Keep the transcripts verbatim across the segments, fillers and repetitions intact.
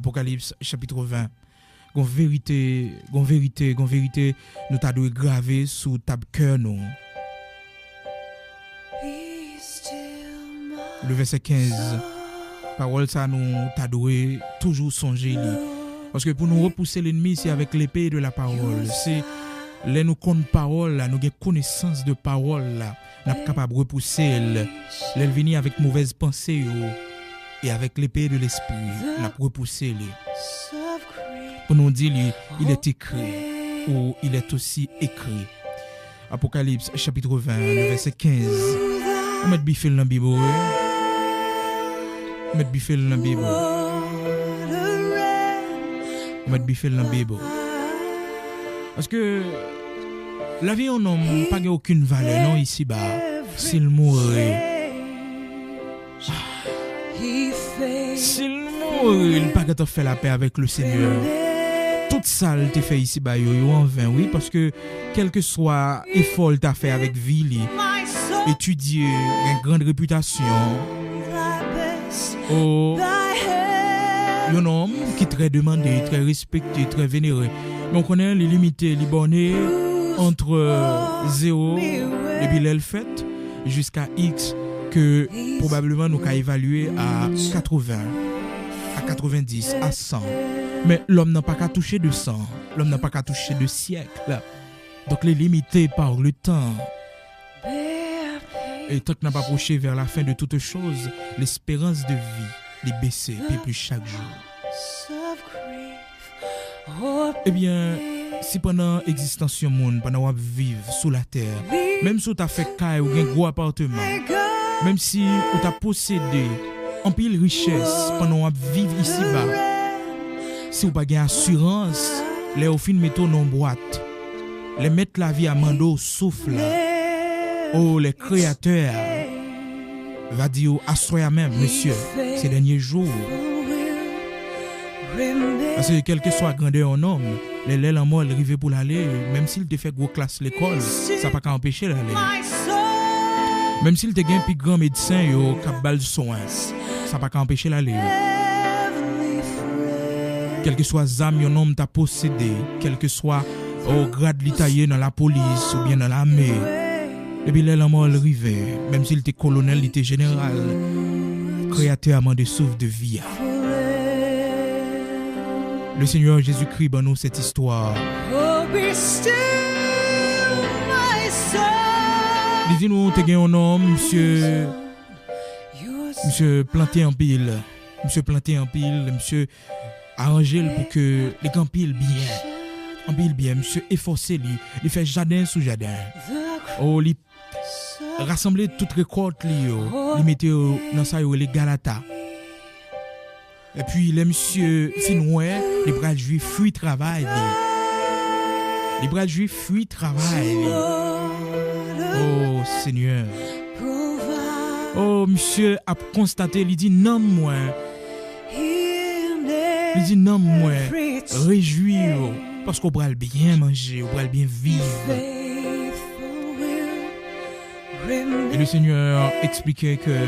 Apokalips chapit ven. Gon verite, gon verite, gon verite nou ta dwe grave sou tab kè nou. Le vèsè kenz, pawòl sa nou ta dwe toujou sonje li. Paske pou nou repouse lènmi, se avèk lepe de la pawòl. Se lè nou konn pawòl la, nou gen konesans de pawòl la, n ap kapab repouse l. Lè l vini avèk movèz panse yo, e avèk lepe de lespri, n ap repouse li. Pou nou di li, il est écrit, ou il est aussi écrit. Apokalips chapit ven, le vèsè kenz. Ou mèt bife l nan Bib ou, wi. Ou mèt bife l nan Bib ou. Ou mèt bife l nan Bib ou. Paske lavi yon nonm pa gen okenn valè non isiba. Si l mouri, si l mouri, li pa gentan fè lapè avèk le Senyè. Tout sa l te fè isiba yo, yo anven, wi, paske kèlkeswa efò l ta fè avèk vi li, etidye, gen grand repitasyon, o, yon nonm ki trè demande, trè respekte, trè venere. Men w konnen, li limite, li bòne ant zewo, depi lè l fèt, jiska X, ke pwobableman nou ka evalye a katreven, a katrevendis, a san. Men lòm nan pa ka touche de san. Lòm nan pa ka touche de syèk. Donk, li limite par le temps. E tan k n ap apwoche vè la fen de toute chose, lesperans de vi li bese pi plis chak jou. Ebyen, si pandan egzistans yon moun, pandan w ap viv sou latè, menm si w ta fè kay, ou gen gwo apatman, menm si ou ta posede anpil richès pandan w ap viv isiba, si w pa gen asirans, lè yo fin mete w nan yon bwat, lè mèt lavi a mande w souf la, o, lè Kreyatè a va di w, aswè a menm, mesye, se dènye jou. Paske kèlkeswa grandè yon nonm, lè lè lanmò l rive pou l ale, menm si l te fè gwo klas lekòl, sa pa ka anpeche l ale. Menm si l te gen pi gran medsen yo k ap ba l swen, sa pa ka anpeche l ale. Kèlkeswa zam yon nonm ta posede, kèlkeswa, o, grad li ta ye nan lapolis oubyen nan lame, epi lè lanmò l rive, menm si l te kolonèl, li te jeneral, Kreyatè a mande souf de vi a. Le Senyè Jezikri ban nou sèt istwa. Li di nou, te gen yon nonm, misye, misye plante anpil. Misye plante anpil, misye aranje l pou ke li gen anpil byen. Anpil byen, misye efòse li, li fè jaden sou jaden. O, li rasanble tout rekòt li yo, li mete yo nan sa yo rele galata. Epi, lè misye fin wè, li pral jwi fwi travay li. Li pral jwi fwi travay li. O, Senyè. O, misye ap konstate, li di, nanm mwen. Li di, nanm mwen, rejwi w, paske w pral byen manje, w pral byen viv. E le Senyè eksplike ke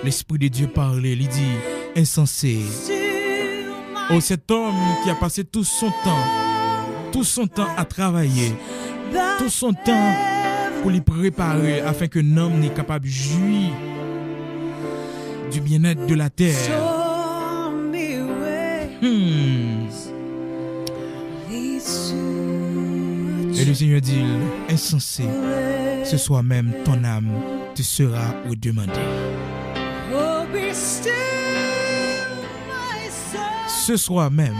l'Esprit de Dieu parle, li di, ensanse. O, cet homme qui a passé tout son temps, tout son temps à travailler, tout son temps pou li prepare afin ke nanm ni kapab jwi du bien-être de la terre. Hmm. Et le Seigneur dit, insensé, ce soir même ton âme te sera redemandée. Ce soir même,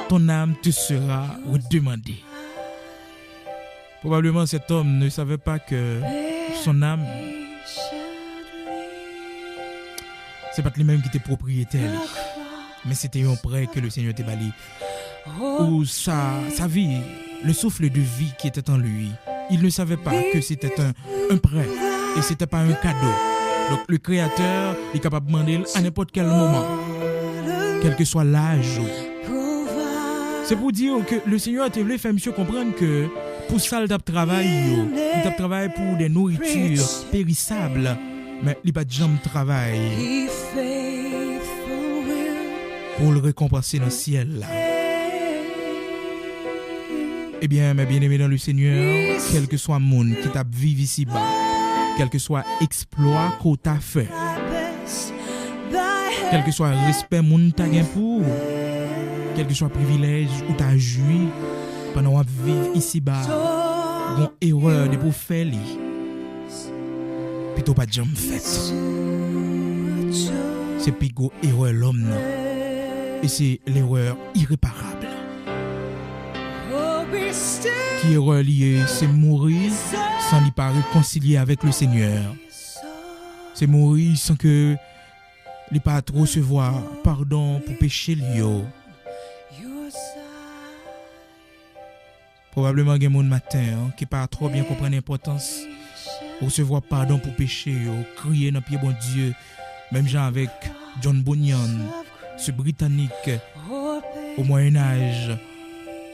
ton âme te sera redemandée. Probablement, cet homme ne savait pas que son âme, se pa t li menm ki te pwopriyetè li, men se te yon prè ke le Senyè te ba li. Ou sa, sa vi, le souffle de vie qui était en lui, il ne savait pas que c'était un, un prêt et c'était pas un cadeau. Donk, le Kreyatè, li kapab mande l a nenpòt kèl moman, kèlkeswa laj ou. Se pou di w ke le Senyè te vle fè misye konprann ke pou sa l t ap travay yo, li t ap travay pou de nouriti perisab, men li pa t janm travay pou l rekonpanse nan syèl la. Ebyen, mes bien-aimés dans le Seigneur, kèlkeswa moun ki t ap viv isiba, kèlkeswa eksplwa ke w ta fè, kèlkeswa respè moun ta gen pou ou, kèlkeswa privilèj ou ta jwi pandan w ap viv isiba, gon erè depi w fè li, pito w pa t janm fèt. Se pi gwo erè lòm nan. E se l'erreur irréparable. Ki erè li ye? Se mouri san li pa rekonsilye avèk le Seigneur. Se mouri san ke li pa t resevwa padon pou peche li yo. Pwobableman gen moun maten an ki pa twò byen konprann enpòtans resevwa padon pou peche yo, kriye nan pye Bondye, menm jan avèk John Bunyan, se Britanik o Mwayen Aj,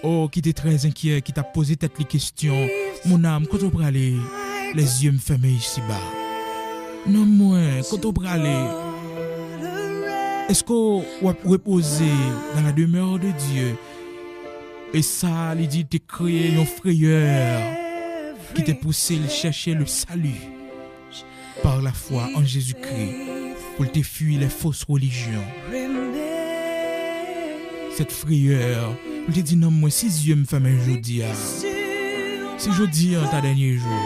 o, ki te trè enkyè, ki t ap poze tèt li kesyon, "Mon âme, kote w prale? Les yeux m fèmen isiba. Nanm mwen, kote w prale? Èske w ap repoze dans la demeure de Dieu?" E sa, li di, te kreye yon frayè ki te pouse l chèche le salut par la foi en Jésus-Christ, pou l te fui les fausses religions. Cette frayeur, pou l te di, "Nanm mwen, si zye m fèmen jodi a, si jodi a ta dènye jou,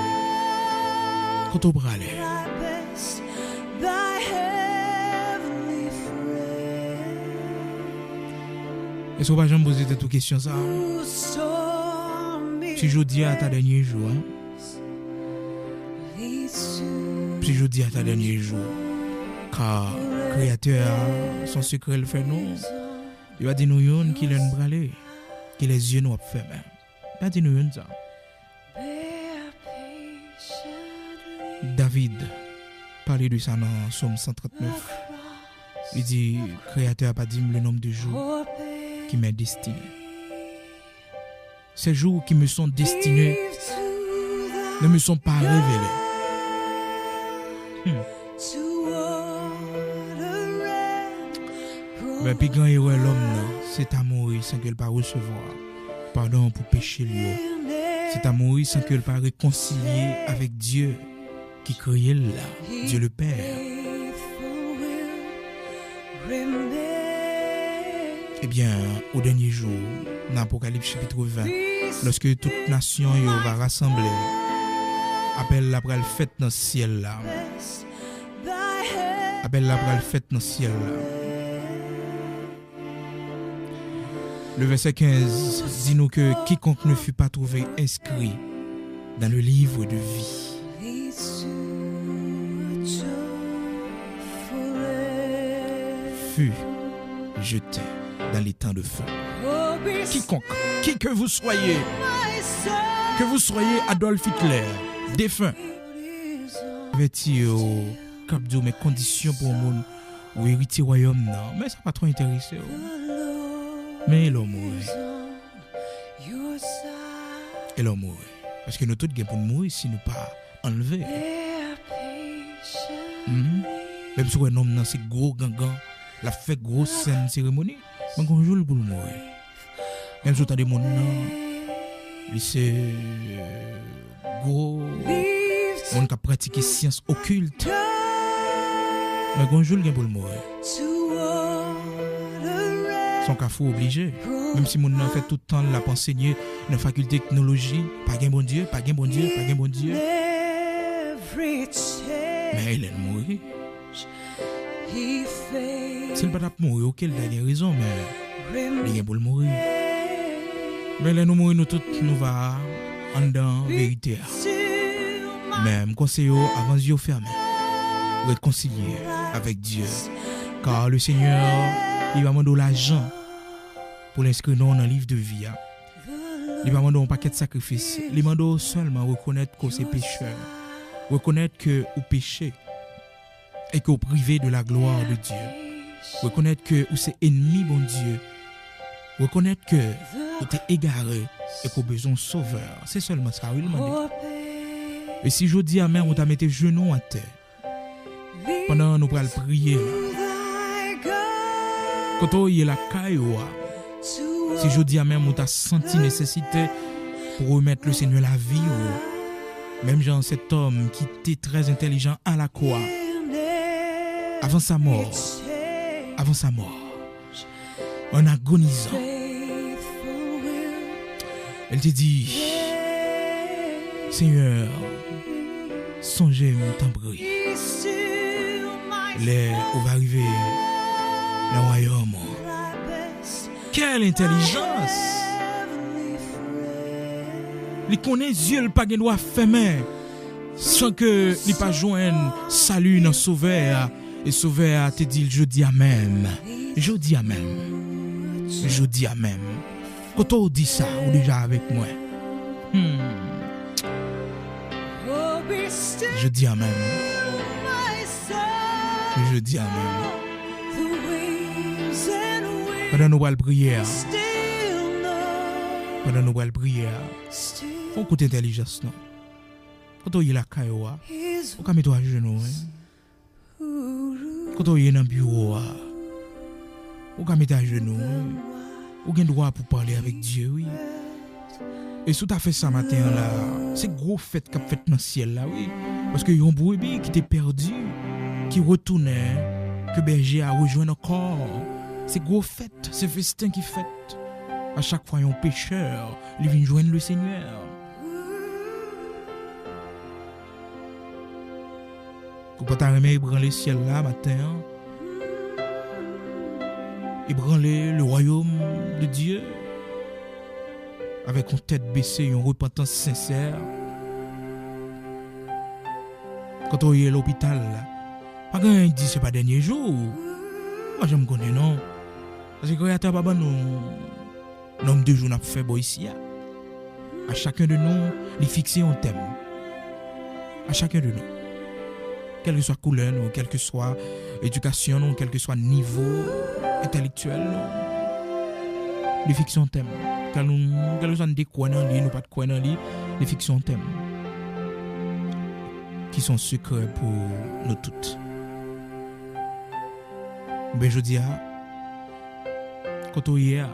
kote w prale?" Èske w pa janm poze tèt ou kesyon sa a? Si jodi a ta dènye jou, en? Si jodi a ta dènye jou, ka Kreyatè a, se yon sekrè l fè nou. Li pa di nou youn kilè n prale, kilè zye nou ap fèmen. Li pa di nou youn sa. David pale de sa nan Sòm san trant nèf. Li di, Kreyatè a pa di m le nombre de jours qui m'est destiné. Ces jours qui me sont destinés ne me sont pas révélés. Hmm. Men pi gran erè lòm nan, se ta mouri san ke l pa resevwa padon pou peche l yo. Se ta mouri san ke l pa rekonsilye avèk Dye ki kreye l la, Dieu le Père. Ebyen, o dènye jou, nan Apokalips chapit ven, lòske tout nasyon yo va rasanble, apèl la pral fèt nan syèl la. Apèl la pral fèt nan syèl la. Le verset quinze di nou ke quiconque ne fut pas trouvé inscrit dans le livre de vie fut jeté dans l'étang de feu. Quiconque, qui que vous soyez, que vous soyez Adolf Hitler, défunt, avèti yo, k ap di w men kondisyon pou yon moun ou eritye wayòm nan, men sa pa twò enterese w. Men e lè w mouri? E lè w mouri? Paske nou tout gen pou n mouri si nou pa anlve. Mhm. Menm si w wè nonm nan se gwo gangan, l ap fè gwo sèn seremoni, men gon jou l pou l mouri. Menm si w tande moun nan, li se gwo moun k ap pratike syans okilt, men gon jou l gen pou l mouri. Se yon kafou oblije. Menm si moun nan fè tout tan l ap ansenye nan fakilte etnoloji, pa gen Bondye, pa gen Bondye, pa gen Bondye. Men e lè l mouri? Si l pa t ap mouri, oke, l ta gen rezon, men li gen pou l mouri. Men lè nou mouri, nou tout, nou va anndan verite a. Men m konseye w, avan zye w fèmen, rekonsilye avèk Dye. Kar le Senyè, li pa mande w lajan pou l enskri non w nan liv de vi a. Li pa mande w yon pakèt sakrifis. Li mande w sèlman rekonèt ke w se pechè. Rekonèt ke ou peche e ke w prive de la gloire de Dieu. Rekonèt ke ou se ènmi Bondye. Rekonèt ke ou te egare e ke w bezwen yon sovè. Se sèlman sa wi l mande. E si jodi a menm ou ta mete jenou w atè, pandan nou pral priye la, Kote w ye lakay ou a? Si jodi a menm ou ta santi nesesite pou remèt Lesenyè lavi w, menm jan sèt òm ki te trè entèlijan a la croix, avant sa mort, avant sa mort, en agonisant, elle te dit, Senyè, sonje m, tanpri, lè ou va rive nan wayòm ou. Quelle intelligence! Li konnen zye l pa gen dwa fèmen san ke li pa jwenn sali nan Sovè a. E Sovè a te di l, jodi a menm, jodi a menm, jodi a menm. Kote w di sa, ou deja avèk mwen. Hmm. Jodi a menm. Jodi a menm. Pandan nou pral priye a, pandan nou pral priye a, fè yon kout entèlijans non. Kote w ye lakay ou a, ou ka mete w ajenou wi. Kote w ye nan biwo a, ou ka mete ajenou wi. Ou gen dwa pou pale avèk Dye wi. E si w ta fè sa maten an la, se gwo fèt k ap fèt nan syèl la wi. Paske yon brebi ki te pèdi, ki retounen, ke bèje a rejwenn ankò. Se gwo fèt, se festen ki fèt. A chak fwa yon pechè, li vin jwenn Lesenyè. Ou pa ta renmen ebranle syèl la maten an? Ébranler le royaume de Dieu avec yon tèt bese, yon repantans sensè. Kote w ye lopital la, pa gen anyen k di se pa dènye jou. Ou pa janm konnen non. Paske Kreyatè a pa ban nou nonb de jou n ap fè bò isi a. A chacun de nous, li fikse yon tèm. A chacun de nous. Kèlkeswa koulè nou, kèlkeswa edikasyon nou, kèlkeswa nivo entèlektyèl nou, li fikse yon tèm. Kèl nou, kèlkeswa nou te kwè nan li, nou pa t kwè nan li, li fikse yon tèm. Ki se yon sekrè pou nou tout. Ben, jodi a, kote w ye a?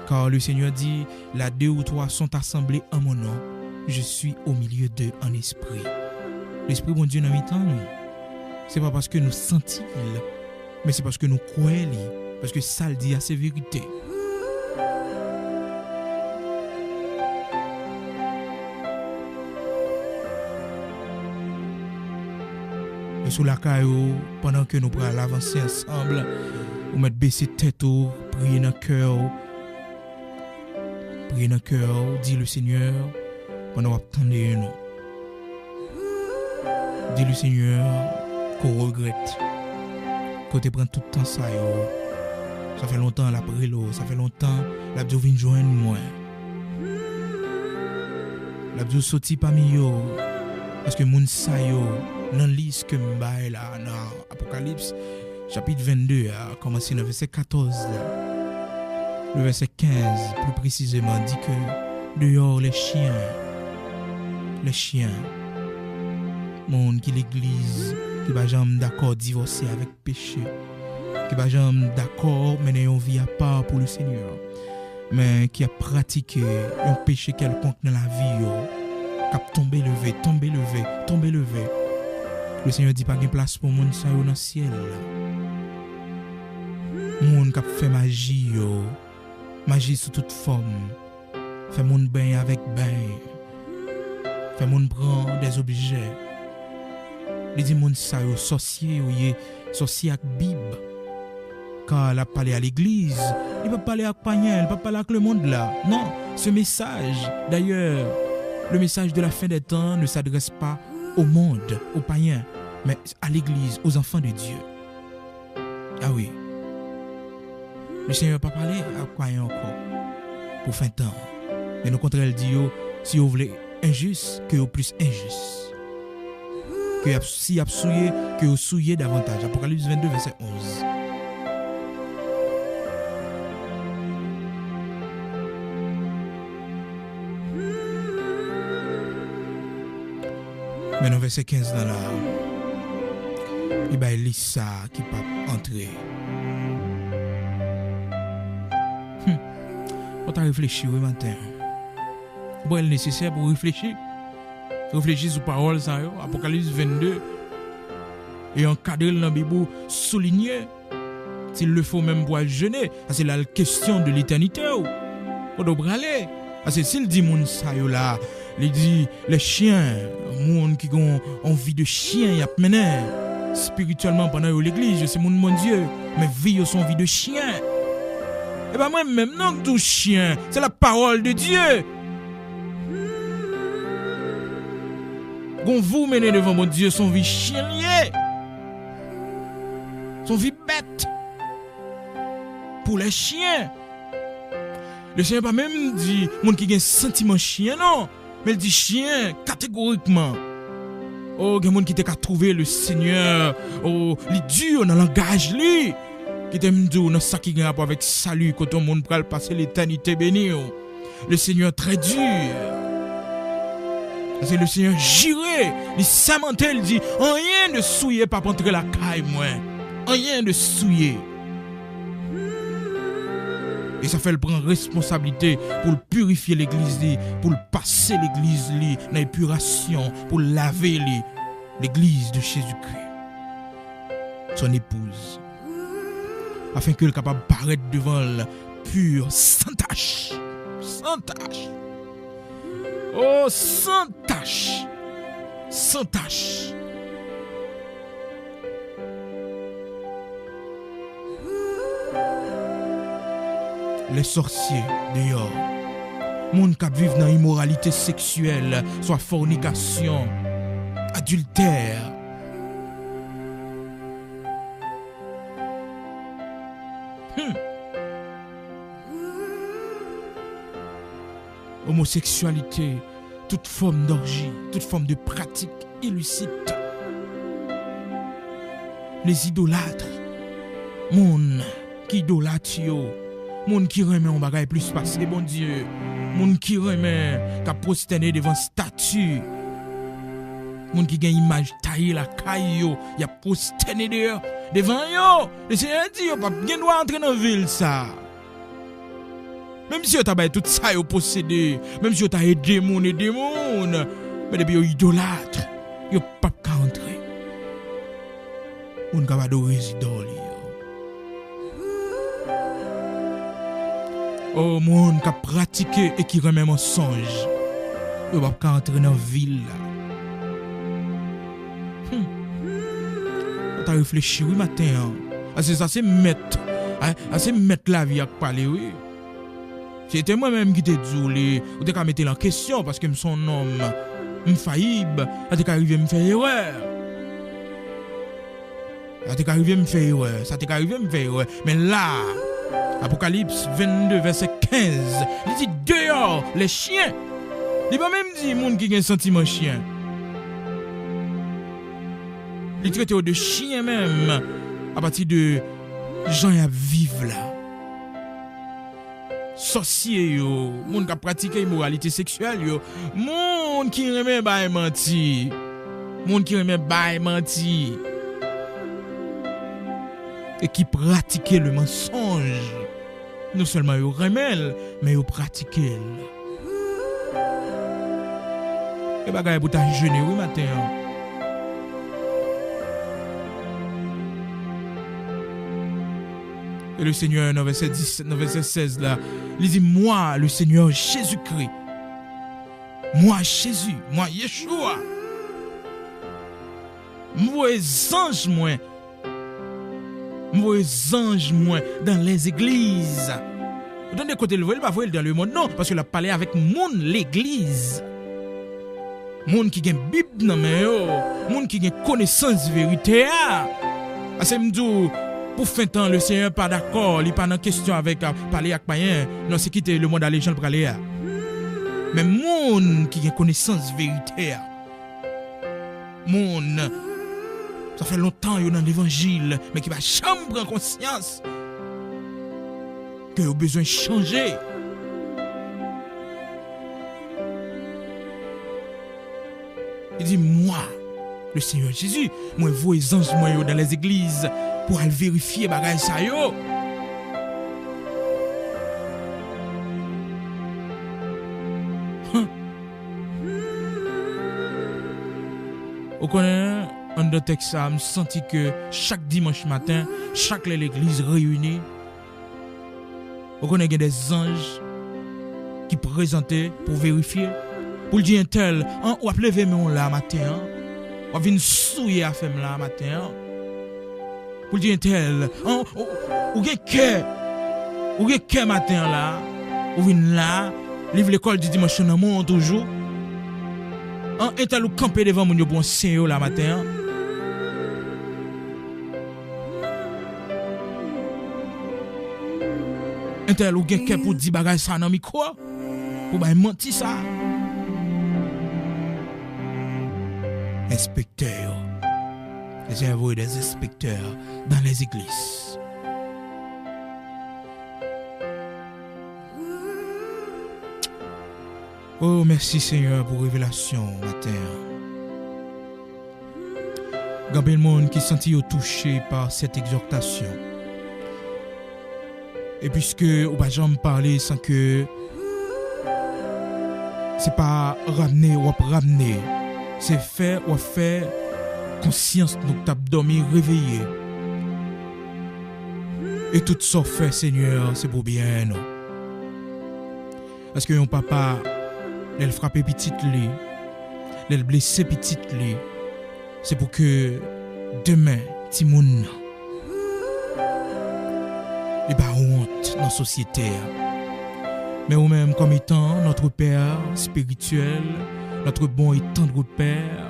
Car le Seigneur dit, là deux ou trois sont assemblés en mon nom, je suis au milieu d'eux en esprit. Lespri Bondye nan mitan nou. Se pa paske nou santi l, men se paske nou kwè li, paske sa l di a se verite. E sou lakay ou, pandan ke nou pral avanse ansanm, ou mèt bese tèt ou, priye nan kè w. Priye nan kè w, di Lesenyè, pandan w ap tande nou. Di Lesenyè ke w regrèt ke w te pran tout tan sa yo. Sa fè lontan l ap rele w, sa fè lontan l ap di w vin jwenn mwen. L ap di w soti pami yo, paske moun sa yo nan lis ke m bay la nan Apokalips, chapit vennde a, kòmanse nan vèsè katòz la. Le vèsè kenz, pli presizeman, di ke dehors les chiens, les chiens, moun ki legliz, ki pa janm dakò divòse avèk peche, ki pa janm dakò mennen yon vi apa pou Lesenyè, men ki ap pratike yon peche kèlkonk nan lavi yo, k ap tonbe leve, tonbe leve, tonbe leve. Lesenyè di pa gen plas pou moun sa yo nan syèl la. Moun k ap fè maji yo, maji sou tout fòm, fè moun benyen avèk beny, fè moun pran dèzobjè. Li di moun sa yo sòsye yo ye, sòsye ak Bib. Kan l ap pale a legliz, li p ap pale ak payen, li p ap pale ak lemonn la. Non, ce message, d'ailleurs, le message de la fin des temps ne s'adresse pas au monde, aux païens, mais à l'église, aux enfants de Dieu. Ah wi. Lesenyè pa pale ak kwayan ankò pou fen tan. Men okontrè, l di yo, si yo vle enjis, ke yo plis enjis. Ke y ap, si y ap souye, ke yo souye davantaj. Apokalips vennde, vèsè onz. Men nan vèsè kenz lan la, li bay lis sa ki p ap antre. Ta reflechi wi maten an. Ou wè l nesesè pou w reflechi. Reflechi sou pawòl sa yo, Apokalips vennde, e ankadre l nan Bib ou, soulinye. S'il le faut menm pou al jene, paske la l kesyon de letènite w. Kote w prale? Paske si l di moun sa yo la, li di, les chiens, moun ki gon yon vi de chyen y ap mennen espirityèlman pandan yo legliz, yo se moun Bondye, men vi yo se yon vi de chyen. E pa mwen menm non k di w chyen, se la pawòl de Dye. Gon vi w mennen devan Bondye, se yon vi chyen l ye. Se yon vi bèt. Pou les chiens. Lesenyè pa menm di moun ki gen santiman chyen non, men l di chyen kategorikman. O, gen moun ki te ka twouve Lesenyè, o, li di nan langaj li. Kite m di w nan sa ki gen rapò avèk sali, kote yon moun pral pase letènite beni w. Lesenyè trè di. Paske Lesenyè jire, li sèmante, li di, anyen de souye p ap antre lakay mwen. Anyen de souye. E sa fè l pran responsablite pou l pirifye legliz li, pou l pase legliz li nan epirasyon, pou l lave li, legliz de Jezikri, son epouz, afin ke l kapab parèt devan l pur, san tach, san tach, o, san tach, san tach. Les sorciers deyò. Moun k ap viv nan imoralite seksyèl, swa fònikasyon, adiltè. Hmm. Omoseksyalite, tout fòm dòji, tout fòm de pratik ilisit. Les idolâtres, moun ki idolat yo, moun ki renmen yon bagay plis pase Bondye, moun ki renmen k ap pwostène devan stati, moun ki gen imaj taye lakay yo, y ap pwostène deyò, devan yo. Lesenyè di yo p ap gen dwa antre nan vil sa. Menm si yo ta bay tout sa yo posede, menm si yo ta ede moun, ede moun, men depi yo idolat, yo p ap ka antre. Moun k ap adore zidòl yo. O, moun k ap pratike e ki renmen mansonj, yo p ap ka antre nan vil la. Hmm. Ou ta reflechi wi maten an. Paske sa se mèt, a, sa se mèt lavi a k pale wi. Si se te mwen menm ki te di w li, ou te ka mete l an kesyon, paske m se yon nonm, m fayib, sa te ka rive m fè erè. Sa te ka rive m fè erè, sa te ka rive m fè erè. Men la, Apokalips vennde, vèsè kenz, li di, dehors les chiens. Li pa menm di moun ki gen santiman chyen. Li trete yo de chyen menm, apati de jan y ap viv la. Sòsye yo, moun k ap pratike imoralite seksyèl yo, moun ki renmen bay manti, moun ki renmen bay manti, e ki pratike le mensonge. Non sèlman yo renmen l, men yo pratike l. E bagay pou ta jene wi maten an. E le Senyè nan vèsè dis, nan vèsè sèz la, li di, Moi, le Senyè Jezikri, moi, Jezi, moi, Yeshua, m voye zanj mwen, m voye zanj mwen dans les églises. Ou tande kote l voye l, pa voye l dans le monde, non, paske l ap pale avèk moun legliz. Moun ki gen Bib nan men yo, moun ki gen konesans verite a. Paske m di w, pou fen tan, le Senyè pa dakò, li pa nan kesyon avèk, a, pale ak payen. Non, se kite le monde aller jan l prale a. Men moun ki gen konesans verite a. Moun, sa fè lontan yo nan levanjil, men ki pa janm pran konsyans ke yo bezwen chanje. Li di, Mwa, le Senyè Jezi, mwen voye zanj mwen yo dans les églises pou al verifye bagay sa yo. Ou konnen, anndan tèks sa a, m santi ke chak dimanch maten, chak lè legliz reyini, ou konnen gen de zanj ki prezante pou verifye, pou l di entèl, an, w ap leve men w la maten an, w ap vin souye afè m la maten an. Pou l di entèl, an, ou, ou gen kè, ou gen kè maten an la, ou vin la, liv lekòl di dimanch lan nan men w toujou. An, entèl ou kanpe devan moun yo pou w anseye yo la maten an. Entèl ou gen kè pou di bagay sa nan mikwo, pou bay manti sa. Enspektè yo. Le Seigneur voye des inspecteurs dans les églises. Oh, mèsi Senyè pou revelasyon maten an. Gen anpil moun ki santi yo touche pa sèt egzòtasyon. E piske ou pa janm pale san ke se pa ramne w ap ramne, se fè w ap fè konsyans nou k t ap dòmi reveye. E tout sa w fè, Senyè, se pou byen nou. Paske yon papa, lè l frape pitit li, lè l blese pitit li, se pou ke demen timoun nan, li pa wont nan sosyete a. Men ou menm, kòm etan notre Père spirituel, notre bon et tendre Père,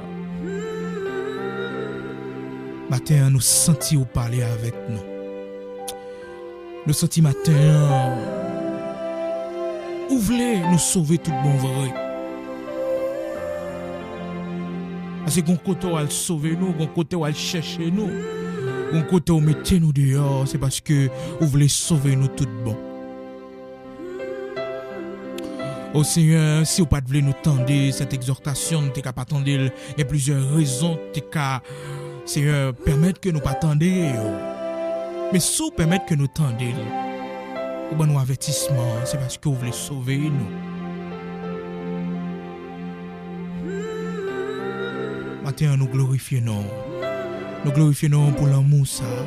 maten an, nou santi w pale avèk nou. Nou santi maten an, ou vle nou sove tout bon vre. Paske gon kote w al sove nou, gon kote w al chèche nou, gon kote w mete nou deyò, se paske ou vle sove nou tout bon. O Senyè, si w pa t vle nou tande sèt egzòtasyon, nou te ka pa tande l. Gen plizyè rezon k te ka, Senyè, pèmèt ke nou pa tande yo. Men si w pèmèt ke nou tande l, ou ban nou avètisman an, se paske w vle sove nou. Maten an, nou glorifye non w. Nou glorifye non w pou lanmou sa a.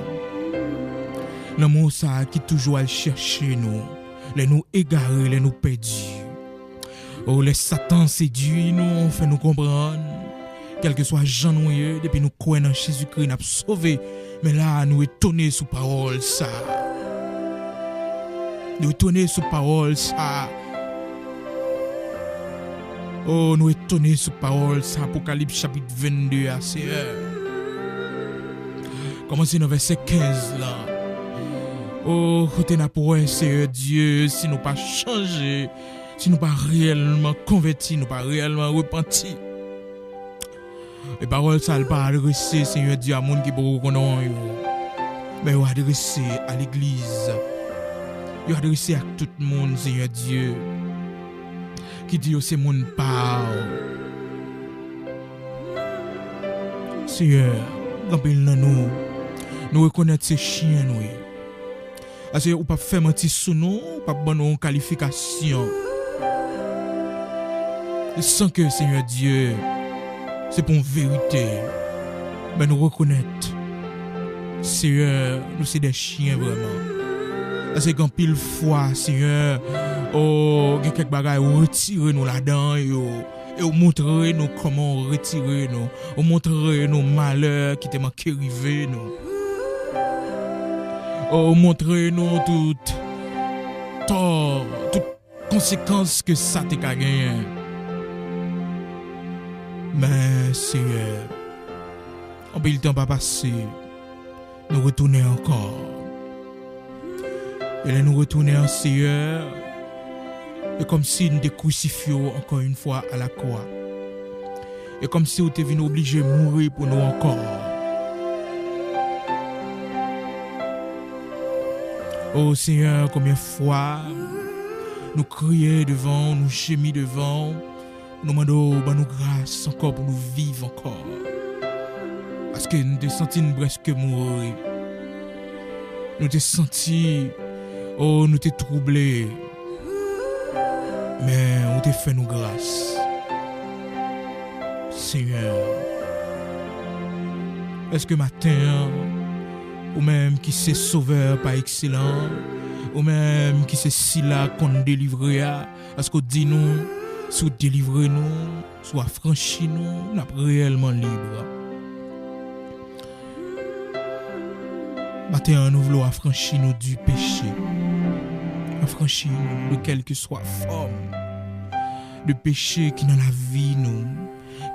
Lanmou sa a ki toujou al chèche nou lè nou egare, lè nou pèdi. O, lè Satan sedui nou, fè nou konprann, kèlkeswa jan nou ye, depi nou kwè nan Jezikri, n ap sove. Men la a, nou etone sou pawòl sa a. Nou etone sou pawòl sa a. O, nou etone sou pawòl sa, Apokalips chapit vennde a, Seyè. Kòmanse nan vèsè kenz la. O, kote n ap wè, Seyè Dye, si nou pa chanje, si nou pa reyèlman konvèti, nou pa reyèlman repanti. E pawòl sa a, l pa adrese, Seyè Dye, a moun ki poko konnen w yo. Men yo adrese a legliz. Yo adrese ak tout moun, Seyè Dye, ki di yo se moun pa w. Seyè, gen anpil nan nou, nou rekonèt se chen nou ye. Paske ou p ap fè manti sou nou, ou p ap ban nou yon kalifikasyon. San ke, Senyè Dye, se pou yon verite. Men nou rekonèt, Seyè, nou se de chen vrèman. Paske gen anpil fwa, Seyè, o, gen kèk bagay ou retire nou ladan yo. E ou montre nou kòman ou retire nou. Ou montre nou malè ki te manke rive nou. Ou montre nou tout tò, tout konsekans ke sa te ka genyen. Men, Seyè, anpil tan pa pase, nou retounen ankò. E lè nou retounen an Seyè, e kòmsi n te krisifye w ankò yon fwa a lakwa. E kòmsi w te vin oblije mouri pou nou ankò. O Seyè, konbyen fwa nou kriye devan w, nou jemi devan w, nou mande w ban nou gras ankò pou nou viv ankò. Paske nou te santi n prèske mouri. Nou te santi, o, nou te twouble. Men ou te fè nou gras, Senyè. Èske maten an, ou menm ki se Sovè pa ekselans, ou menm ki se sila k konn delivre a, èske w di nou, si w delivre nou, si w afranchi nou, n ap reyèlman lib? Maten an, nou vle w afranchi nou di peche. Afranchi nou de kèlkeswa fòm de peche ki nan lavi nou.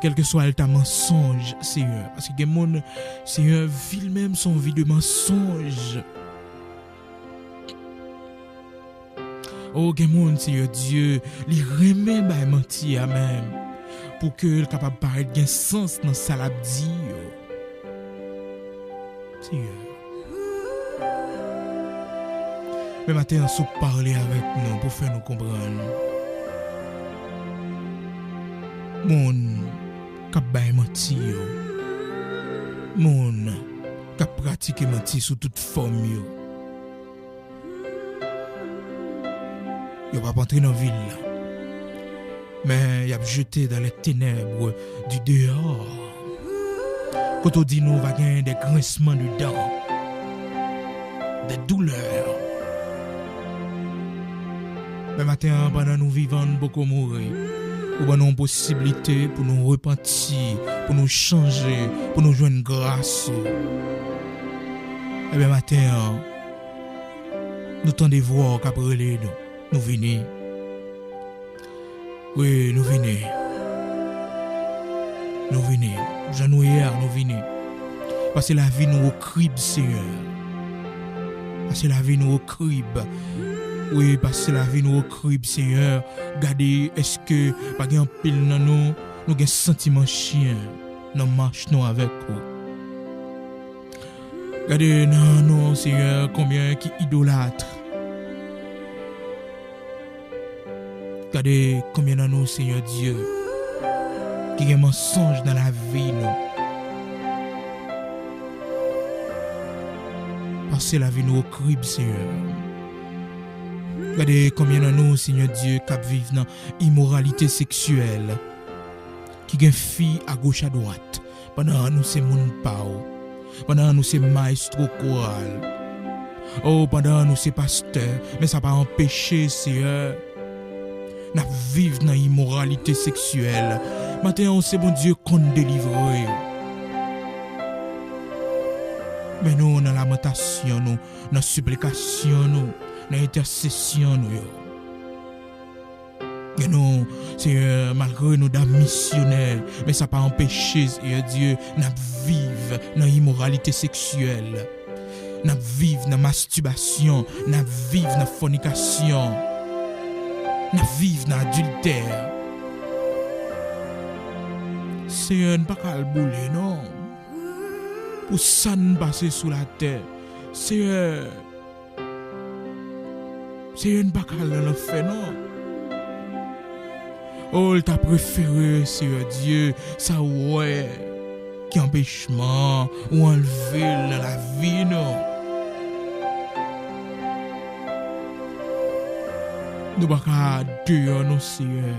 Kèlkeswa èl ta mansonj, Senyè. Paske gen moun, Senyè, vi l menm se yon vi de mansonj. O, gen moun, Senyè Dye, li renmen bay manti a menm, pou ke l kapab parèt gen sans nan sa l ap di yo. Senyè. Men maten an, si w pale avèk nou pou fè nou konprann. Moun k ap bay manti yo. Moun k ap pratike manti sou tout fòm yo. Yo p ap antre nan vil la. Men y ap jete dans les ténèbres du dehors. Kote w di nou va gen des grincements de dents, des douleurs. Men maten an, pandan nou vivan, nou poko mouri, ou ban nou yon posiblite pou nou repanti, pou nou chanje, pou nou jwenn gras ou. Ebyen, maten an, nou tande vwa w k ap rele nou. Nou vini. Wi, nou vini. Nou vini. Jan nou ye a, nou vini. Pase lavi nou o krib, Senyè. Pase lavi nou o krib. Wi, pase lavi nou o krib, Senyè. Gade, èske pa gen anpil nan nou, nou gen santiman chen nan mach nou avèk ou? Gade nan nou, Senyè, konbyen ki idolat. Gade konbyen nan nou, Senyè Dye, ki gen mansonj nan lavi nou. Pase lavi nou o krib, Senyè. Gade konbyen nan nou, Senyè Dye, k ap viv nan imoralite seksyèl, ki gen fi agoch adwat, pandan nou se moun pa w, pandan nou se mayestwo koral. O, pandan nou se pastè, men sa pa anpeche, Seyè, n ap viv nan imoralite seksyèl. Maten an, w se Bondye konn delivre. Men nou nan lamantasyon nou, nan siplikasyon nou, nan entèsesyon nou yo. Men nou, Seyè, malgre nou dam misyonè, men sa pa anpeche, Seyè Dye, n ap viv nan imoralite seksyèl. N ap viv nan mastibasyon, n ap viv nan fònikasyon, n ap viv nan adiltè. Seyè, n pa ka al boule, non. Pou sa n pase sou latè, Seyè, Seyè, n pa ka al nan lanfè, non. O, l ta prefere, Seyè Dye, sa w wè ki anpechman ou anlve l nan lavi nou. Nou pa ka deyò, non, Seyè.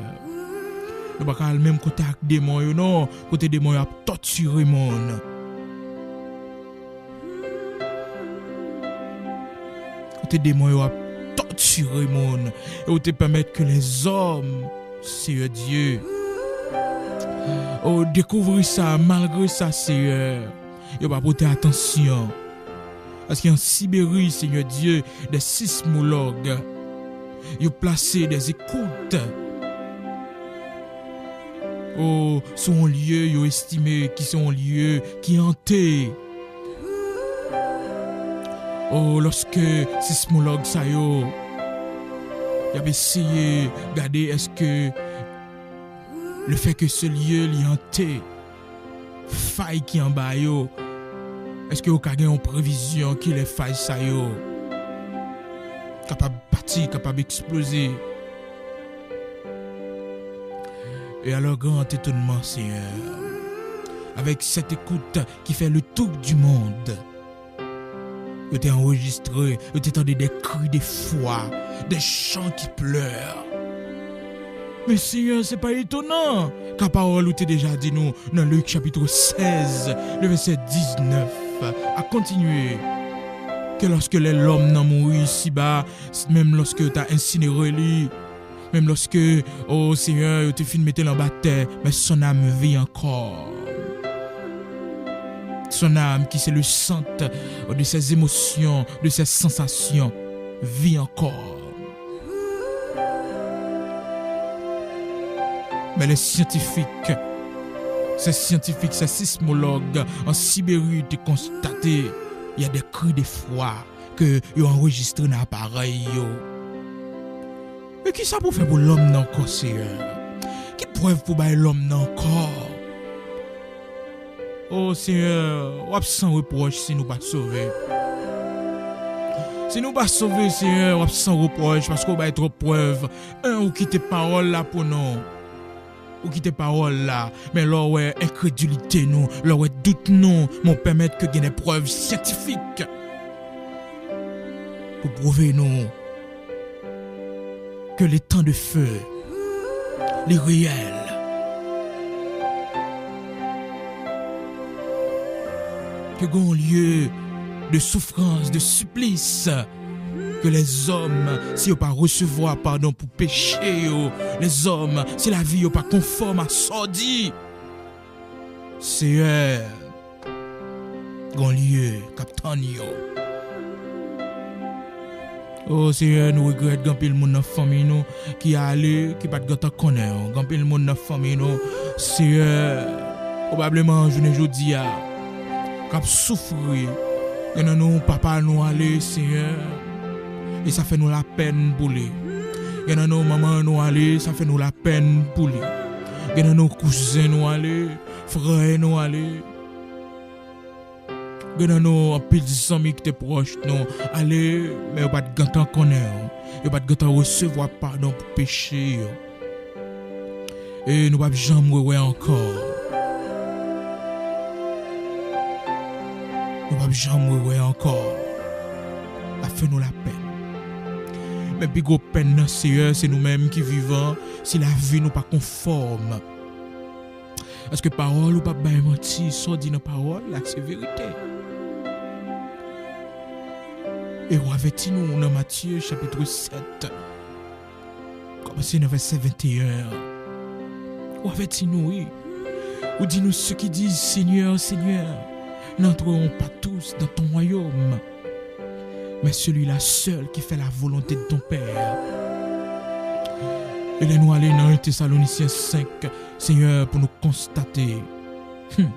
Nou pa ka al menm kote ak demon yo, non. Kote demon yo ap tòtire moun. Kote demon yo ap tòtire moun. E ou te pèmèt ke lèzòm, Seyè Dye, o, dekouvri sa, malgre sa, Seyè, yo pa pote atansyon. Paske an Siberi, Seyè Dye, de sismològ, yo plase de ekout. O, sou yon lye yo estime ki se yon lye ki ante. O, lòske sismològ sa yo, y ap eseye gade èske lefètke se lye li ante, fay ki anba yo, èske yo ka gen yon previzyon kilè fay sa yo kapab pati, kapab eksploze? Et à leur grand étonnement, Seigneur, avec cette écoute qui fait le tour du monde, yo te anrejistre, yo te tande des cris d'effroi, des gens qui pleurent. Men Senyè, se pa etonan, ka pawòl ou te deja di nou nan Lik chapit sèz, le vèsè diznèf, a kontinye, ke lòske lè lòm nan mouri isiba, menm lòske yo ta ensinere li, menm lòske, o Senyè, yo te fin mete l anba tè, mais son âme vit encore. Son âme, qui c'est le centre de ses émotions, de ses sensations, vit encore. Men les scientifiques, ces scientifiques, ces sismologues en Sibérie te konstate, il y a des cris d'effroi ke yo anrejistre nan aparèy yo. Men kisa pou fè pou lòm nan ankò, Senyè? Ki prèv pou bay lòm nan ankò? O Senyè, w ap san repwòch si nou pa sove. Si nou pa sove, Senyè, w ap san repwòch, paske w bay twòp prèv. En, ou kite pawòl la pou nou. Ou kite pawòl la. Men lè w wè enkredilite nou, lè w wè dout nou, men w pèmèt ke gen de prèv syantifik pou pwouve nou ke le temps de feu, li reyèl. Ke gen yon lye de soufrans, de siplis, ke lèzòm, si yo pa resevwa padon pou peche yo, lèzòm, si lavi yo pa konfòm a sa w di, Seyè, gen yon lye k ap tann yo. O Seyè, nou regrèt gen anpil moun nan fanmi nou ki ale, ki pa t gentan konnen w. Gen anpil moun nan fanmi nou, Seyè, pwobableman jounen jodi a, k ap soufri. Gen nan nou papa nou ale, Seyè, e sa fè nou lapèn pou li. Gen nan nou manman nou ale, sa fè nou lapèn pou li. Gen nan nou kouzen nou ale, frè nou ale. Gen nan nou anpil zanmi ki te pwòch nou ale, men yo pa t gentan konnen w. Yo pa t gentan resevwa padon pou peche yo. E nou p ap janm rewè ankò. Nou p ap janm rewè ankò. L ap fè nou lapèn. Men pi gwo pèn nan, Seyè, se nou menm ki vivan, si lavi nou pa konfòm. Paske pawòl ou p ap bay manti, sa w di nan pawòl la, se verite. E w avèti nou nan Matye chapit sèt, kòmanse nan vèsè venteyen an. Ou avèti nou, wi. Ou di nou, ceux qui disent, Seigneur, Seigneur, n'entreront pas tous dans ton royaume, mais celui-là seul qui fait la volonté de ton Père. E lè nou ale nan en Tesalonisyen senk, Seyè, pou nou konstate. Hmm.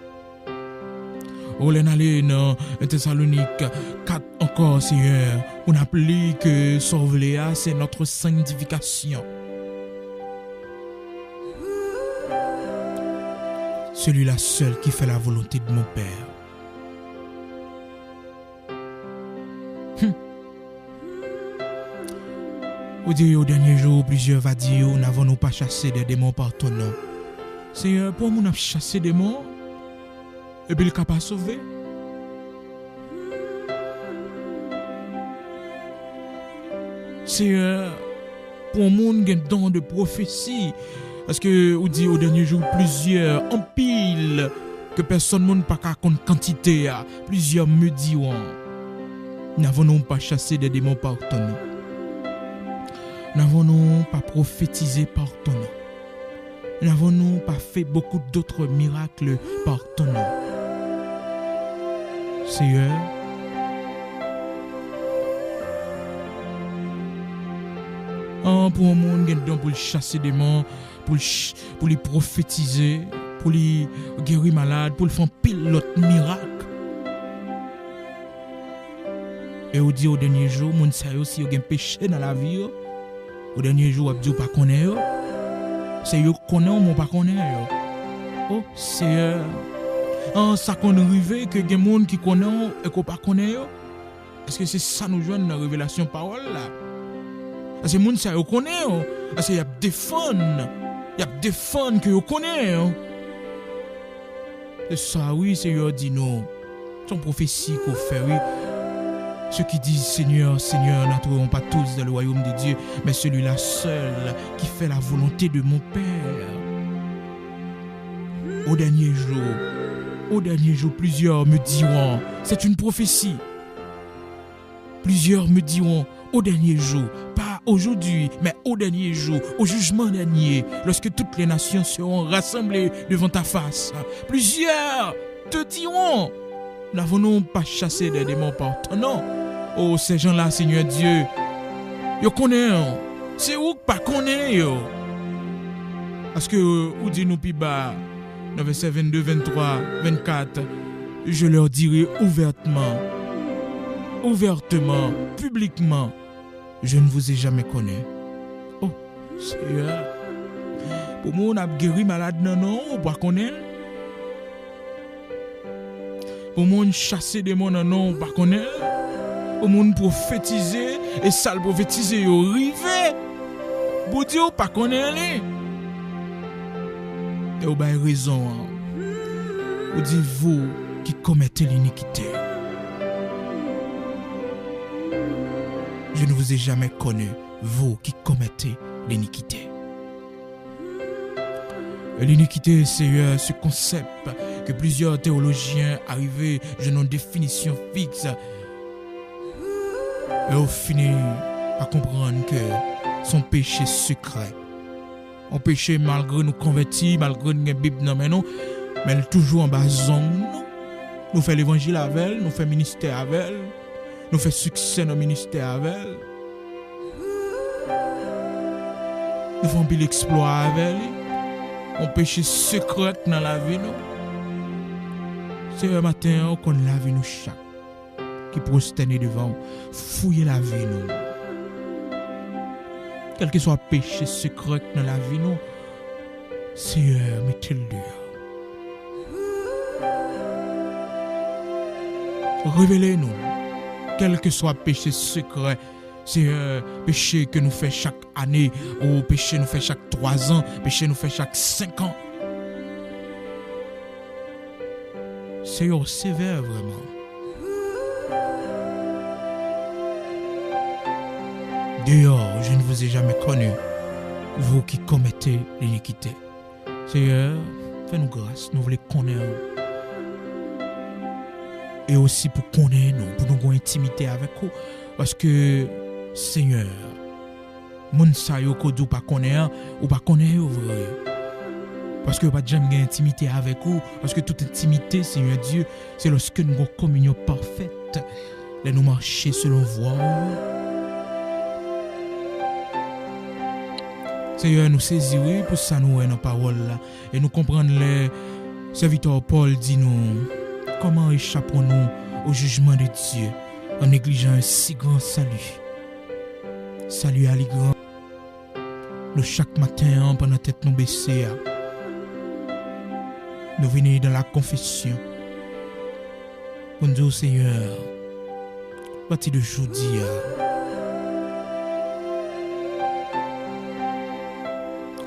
O, lè n ale nan en Tesalonik kat ankò, Seyè, pou n ap li ke sa w vle a, c'est notre sanctification. Celui-là seul qui fait la volonté de mon Père. Hmm. Ou di, au dernier jour, plusieurs va dire, nous n'avons pas chassé des démons par ton nom. Seyè, pou yon moun ap chase demon, epi l ka pa sove. Seyè, pou yon moun gen don de pwofesi, paske ou di, au dernier jour, plizyè, anpil, ke pèsonn moun pa ka konn kantite a, plusieurs me diront, n'avons-nous pas chassé des démons par ton nom? N'avons-nous pas prophétisé par ton nom? N'avons-nous pas fait beaucoup d'autres miracles par ton nom? Seyè, an, pou yon moun gen don pou l chase demon, pou l ch-, pou li pwofetize, pou li geri malad, pou l fè anpil lòt mirak. E ou di, o dènye jou, moun sa yo, si yo gen peche nan lavi yo, o dènye jou, w ap di w pa konnen yo. Se yo k konnen w, men w pa konnen yo. O, Seyè. An, sa konn rive ke gen moun ki konnen w e ke w pa konnen yo? Èske se sa nou jwenn nan revelasyon pawòl la? Èske moun sa yo konnen yo? Èske y ap defann, y ap defann ke yo konnen yo? Se sa, wi, Seyè di nou. Se yon pwofesi ke w fè, wi. Ceux qui disent, Seigneur, Seigneur, n'entreront pas tous dans le royaume de Dieu, mais celui-là seul qui fait la volonté de mon Père. Au dernier jour, au dernier jour, plusieurs me diront, c'est une prophétie. Plusieurs me diront, au dernier jour, pas aujourd'hui, mais au dernier jour, au jugement dernier, lorsque toutes les nations seront rassemblées devant ta face, plusieurs te diront, n'avons-nous pas chassé des démons par ton nom? Oh, ces gens-là, Seigneur Dieu, yo konnen, se ou k pa konnen yo. Paske ou di nou pi ba, nan vèsè vennde, venntwa, vennkat, je leur dirai ouvertement, ouvertement, publiquement, je ne vous ai jamais connu. Oh, Seyè, pou moun ap geri malad nan non, ou pa konnen l. Pou moun chase demon nan non, ou pa konnen l. Pou moun pwofetize, e sa l pwofetize yo rive. Bondye, ou pa konnen li. E ou bay rezon an. Ou di, vous qui commettez l'iniquité, je ne vous ai jamais connu, vous qui commettez l'iniquité. L'iniquité, Seyè, se konsèp ke plizyè teyolojyen arive jwenn yon definisyon fiks. E yo fini pa konprann ke se yon peche sekrè. Yon peche malgre nou konvèti, malgre n gen Bib nan men nou, men l toujou anba zong nou. Nou fè levanjil avè l, nou fè ministè avè l, nou fè siksè nan ministè avè l. Nou fè anpil eksplwa avè li. Yon peche sekrè k nan lavi nou. Seyè, maten an, ou konn lavi nou chak ki pwostène devan w. Fouye lavi nou. Kèlkeswa peche sekrè k nan lavi nou, Seyè, mete l deyò. Revele nou, kèlkeswa peche sekrè, Seyè, peche ke nou fè chak ane, ou peche nou fè chak twazan, peche nou fè chak senkan. Seyè, w sevè vrèman. Dehors, je ne vous ai jamais connu, vous qui commettez l'iniquité. Seyè, fè nou gras, nou vle konnen w. E osi pou konnen nou, pou nou gen entimite avèk ou. Paske, Seyè, moun sa yo ke w di w pa konnen an, ou pa konnen yo vre. Paske yo pa t janm gen entimite avèk ou, paske tout entimite, Seyè Dye, se lòske nou gen yon kominyon pafèt, lè nou mache selon vwa w yo. Seyè, nou sezi, wi, pou sa nou wè nan pawòl la, e nou konprann lè sèvitè w Pòl di nou, comment échappons-nous au jugement de Dieu en négligeant un si grand salut? Salut a li gran. Nou chak maten an, pandan tèt nou bese a, nou vini dans la confession pou n di w, Seyè, apati de jodi a,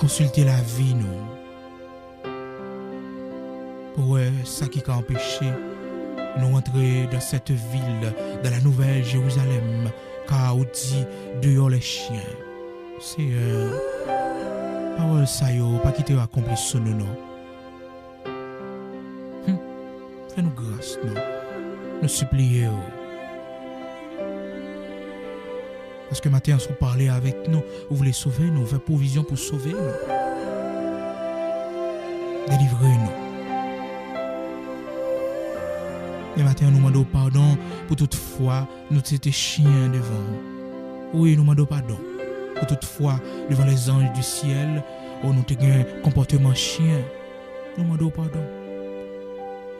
konsilte lavi nou pou wè sa ki ka anpeche nou antre dans cette ville, dans la nouvelle Jérusalem, car ou di, dehors les chiens. Seyè, pawòl sa yo, pa kite yo akonpli sou nou, non. Hmm. Fè nou gras, non. Nou sipliye w. Paske maten an, si w pale avèk nou, ou vle sove nou, ou fè pwovizyon pou sove nou. Delivre nou. Men maten an, nou mande w padon pou tout fwa nou te te chen devan w. Wi, nou mande w padon pou tout fwa, devant les anges du ciel, o, nou te gen konpòteman chen. Nou mande w padon.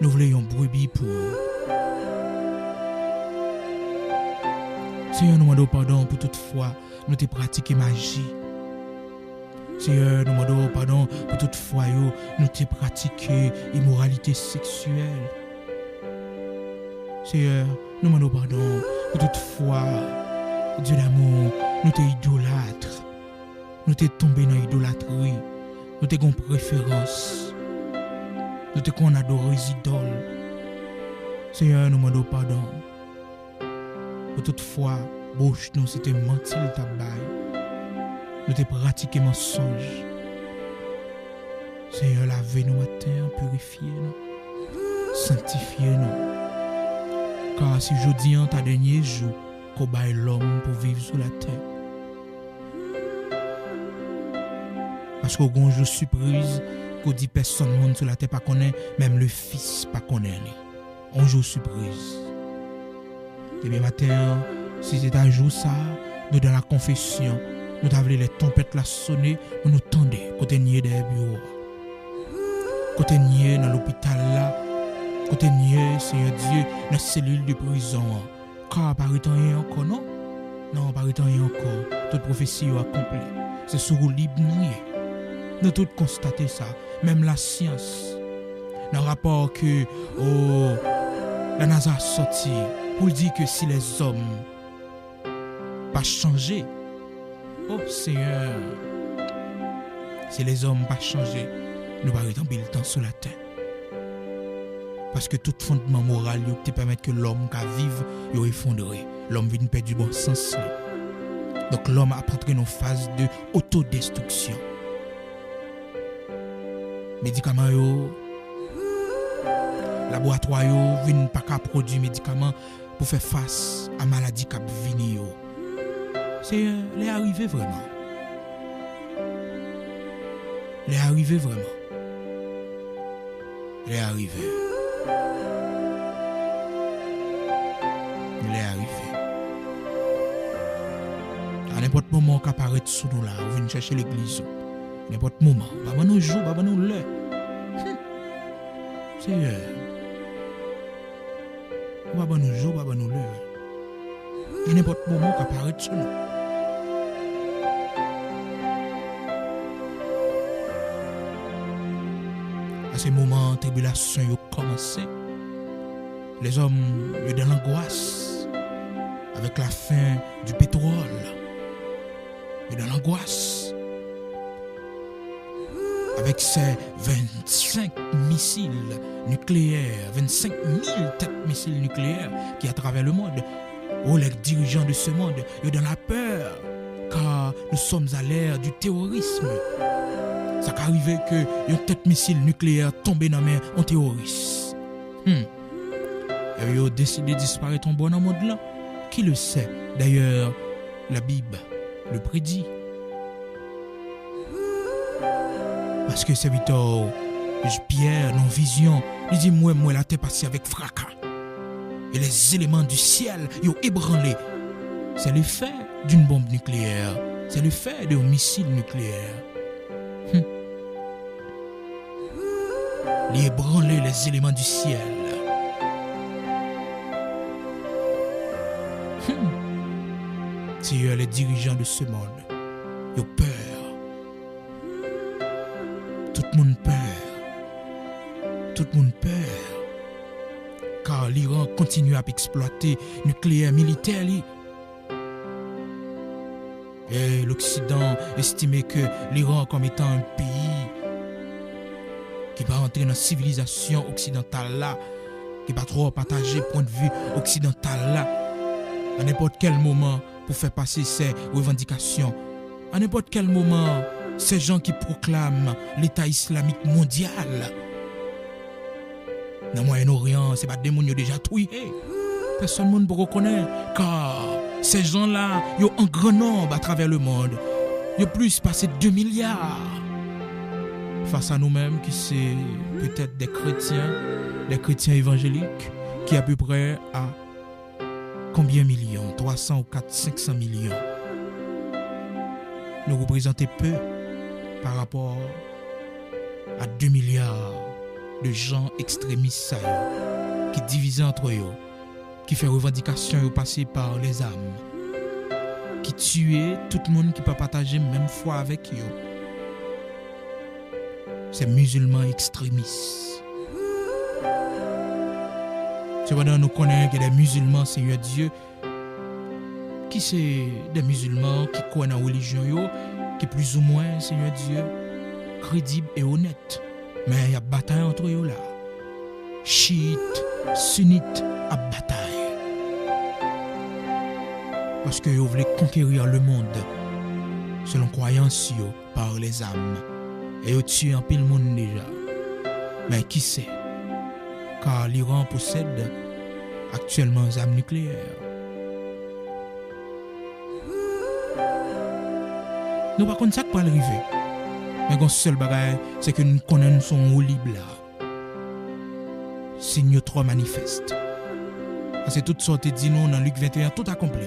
Nou vle yon brebi pou ou. Seyè, nou mande w padon pou tout fwa nou te pratike maji. Seyè, nou mande w padon pou tout fwa yo nou te pratike imoralite seksyèl. Seyè, nou mande w padon pou tout fwa, Dye d'amour, nou te idolat. Nou te tonbe nan idolatri. Nou te gen preferans. Nou te konn adore zidòl. Seyè, nou mande w padon. Tout fwa bouch nou se te manti l t ap bay. Nou te pratike mansonj. Senyè, lave nou maten an, pirifye nou, sanktifye nou. Ka si jodi an ta dènye jou ke w bay lòm pou viv sou latè. Paske w gen yon jou sipriz ke w di pèsonn moun sou latè pa konnen, menm le Fis pa konnen li. Yon jou sipriz. Ebyen, maten an, si se ta jou sa a, nou dans la confession, nou ta vle lè twonpèt la sone, pou nou tande kote n ye dèyè biwo a. Kote n ye nan lopital la, kote n ye, Senyè Dye, nan selil de prizon an. Ka pa ret anyen ankò, non. Non, pa ret anyen ankò. Tout pwofesi yo akonpli. Se sou woulib nou ye. Nou tout konstate sa. Menm lasyans, nan rapò ke, o, la NASA sòti pou l di ke si lèzòm pa chanje, o Senyè, si lèzòm pa chanje, nou pa ret anpil tan sou latè. Paske tout fondman moral yo ki te pèmèt ke lòm ka viv, yo efondre. Lòm vin pèdi bon sans li. Donk, lòm ap antre nan faz de otodestriksyon. Medikaman yo, laboratwa yo vin pa ka pwodui medikaman pou fè fas a maladi k ap vini yo. Senyè, lè a rive vrèman. Lè a rive vrèman. Lè a rive. Lè a rive. A nenpòt moman, w ka parèt sou nou la, ou vin chèche legliz ou. Nenpòt moman, w pa ban nou jou, w pa ban nou lè. Hmm. Senyè, ou pa ban nou jou, ou pa ban nou lè. E nenpòt moman, w ka parèt sou nou. A se moman tribilasyon yo kòmanse. Lèzòm yo dans l'angoisse avec la fin du pétrole. Yo dans l'angoisse avec ces vingt-cinq missiles nucléaires, vingt-cinq mille têtes missiles nucléaires qui, à travers le monde, oh, les dirigeants de ce monde, yo dans la peur, car nous sommes à l'ère du terrorisme. Sa ka rive ke yon tèt misil nikleyè tonbe nan men yon teworis. Hmm. E yo deside disparèt yon bò nan mond lan. Qui le sait? D'ailleurs, la Bible le prédit. Paske sèvitè w, Pyè, nan vizyon, li di, "M wè, m wè latè pase avèk fraka. Et les éléments du ciel, yo ébranlé." C'est l'effet d'une bombe nucléaire. C'est l'effet d'un missile nucléaire. Hmm. Li ébranle les éléments du ciel. Hmm. Seyè, les dirigeants de ce monde, yo pè. Tout moun pè. Tout moun pè. Kar Liran kontinye ap eksplwate nikleyè militè li. E Loksidan estime ke Liran kòm etan yon peyi ki pa antre nan sivilizasyon oksidantal la, ki pa twò pataje pwendvi oksidantal la, a nenpòt kèl moman pou fè pase sè revandikasyon. A nenpòt kèl moman, sè jan ki pwoklame Leta Islamik Mondyal. Nan Mwayen Oryan, se pa de moun yo deja touye. Pèsonn moun poko konnen, ka sè jan la, yo an gran nonb atravè lemond. Yo plis pase de milya. Fas a nou menm ki se petèt de kretyen, de kretyen evanjelik, ki apeprè a konbyen milyon? Twa san ou kat, senk san milyon. Nou reprezante pe pa rapò a de milya de jan ekstremis sa yo, ki divize antre yo, ki fè revandikasyon yo pase pa lèzam, ki tiye tout moun ki pa pataje menm fwa avèk yo. Se mizilman ekstremis. Sepandan, nou konnen gen de mizilman, Senyè Dye, ki se de mizilman ki kwè nan relijyon yo, ki plizoumwen, Senyè Dye, kredib e onèt. Men y ap batay antre yo la. Chiyit, sinit ap batay. Paske yo vle konkeri lemonn, selon kwayans yo, par les armes. E yo tiye anpil moun deja. Men ki se? Kar Liran posède aktyèlman zam nikleyè. Nou pa konn sa k pral rive. Men gon sèl bagay, se ke n konnen n sou woulib la. Siy yo twò manifès. Paske tout sa w te di nou nan Lik venteyen, tout akonpli.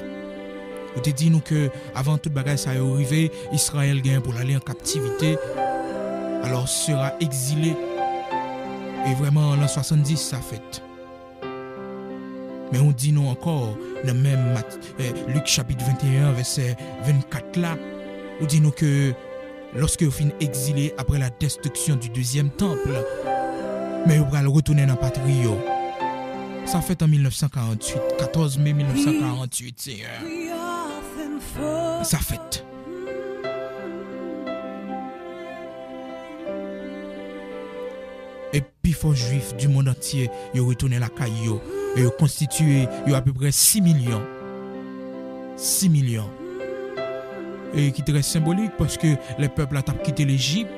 Ou te di nou ke avan tout bagay sa yo rive, Izrayèl gen pou l ale an kaptivite. Alò, sera egzile. E vrèman, lan swasanndis, sa fèt. Men ou di nou ankò, nan menm Mat-, eh, Lik chapit venteyen, vèsè vennkat la, ou di nou ke lòske yo fin egzile apre la destruction du deuxième temple, men yo pral retounen nan patri yo. Sa fèt an mil nèf san karanntuit, katòz me mil nèf san karanntuit, Senyè. Sa fèt. E pifò Jwif du monde entier, yo retounen lakay yo. E yo konstitiye, yo apeprè sis milyon. Sis milyon. E ki trè senbolik, paske lè pèp la t ap kite Lejip,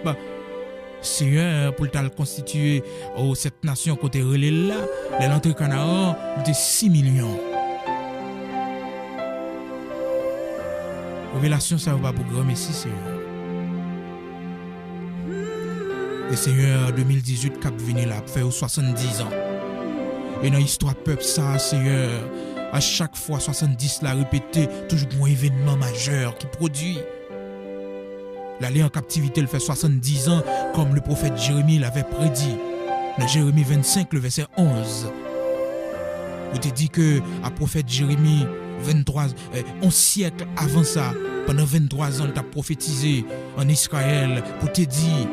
Senyè, pou l t al konstitiye, o, sèt nasyon kote rele l la, lè l antre Kanaran, li te sis milyon. Revelasyon sa yo pa pou granmesi, Senyè. E Senyè, de mil dizuit k ap vini la ap fè yo swasanndizan. E nan istwa pèp sa a, Senyè, a chak fwa swasanndis la repete, toujou gen yon evènman majè ki pwodui. L ale an kaptivite, l fè swasanndizan, kòm le pwofèt Jeremi l avè predi. Nan Jeremi vennsenk, le vèsè onz. Ou te di ke a pwofèt Jeremi, venntwa, eh, yon syèk avan sa, pandan venntwa zan, l t ap pwofetize an Izrayèl pou te di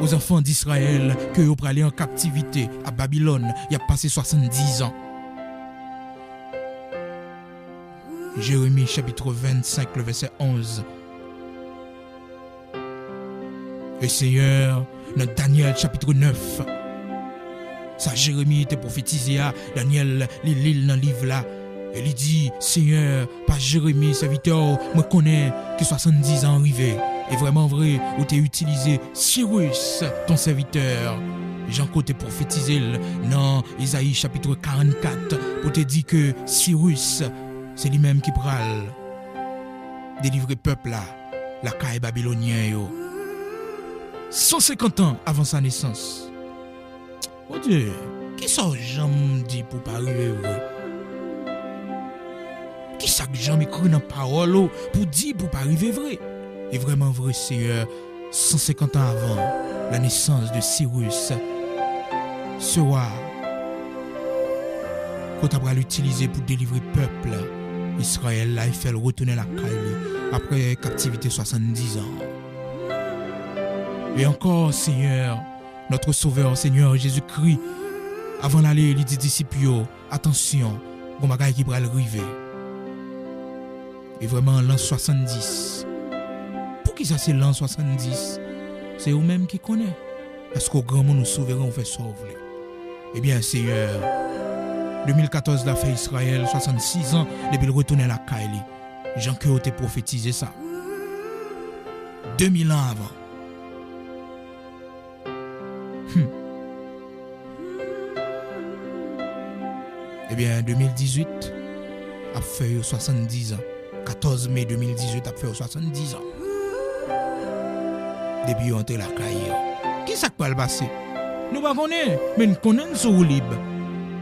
aux enfants d'Israël ke yo prale an kaptivite a Babilòn, y ap pase swasanndizan. Jeremi chapit vennsenk, le vèsè onz. E Senyè, nan Danyèl chapit nèf, sa Jeremi te pwofetize a, Danyèl, li li l nan liv la, e li di, Senyè, pa Jeremi, sèvitè w, mwen konnen ke swasanndizan rive. E vrèman vre, ou te itilize Sirus, ton sèvitè, jan ke w te pwofetize l nan Ezayi chapit karannkat, pou te di ke Sirus, se li menm ki pral delivre pèp la lakay Babilonyen yo. San senkant an avan sa nesans. Bondye, kisa w janm di pou pa rive vre? Kisa k janm ekri nan pawòl ou pou di pou pa rive vre? E vrèman vre, Senyè, san senkant an avan la nesans de Sirus, se wa ke w ta pral itilize pou delivre pèp Izrayèl la e fè l retounen lakay li apre kaptivite swasanndizan. E ankò, Senyè, notre Sauveur, Senyè Jezikri, avan l ale, li di disip yo, atansyon, gon bagay ki pral rive. E vrèman, lan swasanndis. Poukisa se lan swasanndis? Se ou menm ki konnen. Paske w granmoun, ou souveren, ou fè sa w vle. Ebyen, Senyè, de mil katòz la fè Izrayèl swasannsizan depi l retounen lakay li, jan ke w te pwofetize sa. De mil an avan. Hmm. Ebyen, de mil dizuit ap fè yo swasanndizan. Katòz me de mil dizuit ap fè yo swasanndizan. Depi yo antre lakay yo. Kisa k pral pase? Nou pa konnen, men n konnen n sou woulib.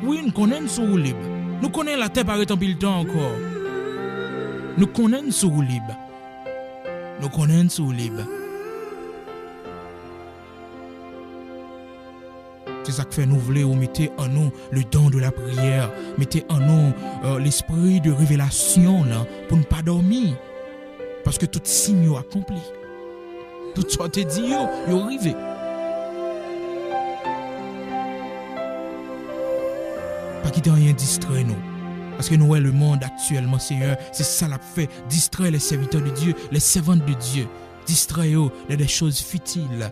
Wi, n konnen n sou woulib. Nou konnen latè pa ret anpil tan ankò. Nou konnen n sou woulib. Nou konnen n sou woulib. Se sa k fè nou vle ou mete an nou le don de la prière, mete an nou, euh, lespri de revelasyon lan pou n pa dòmi. Paske tout siy yo akonpli. Tout sa w te di yo, yo rive. Pa kite anyen distrè nou. Paske nou wè lemonn aktyèlman, Senyè, se sa l ap fè, distrè les serviteurs de Dieu, les servantes de Dieu. Distrè yo de des choses futiles.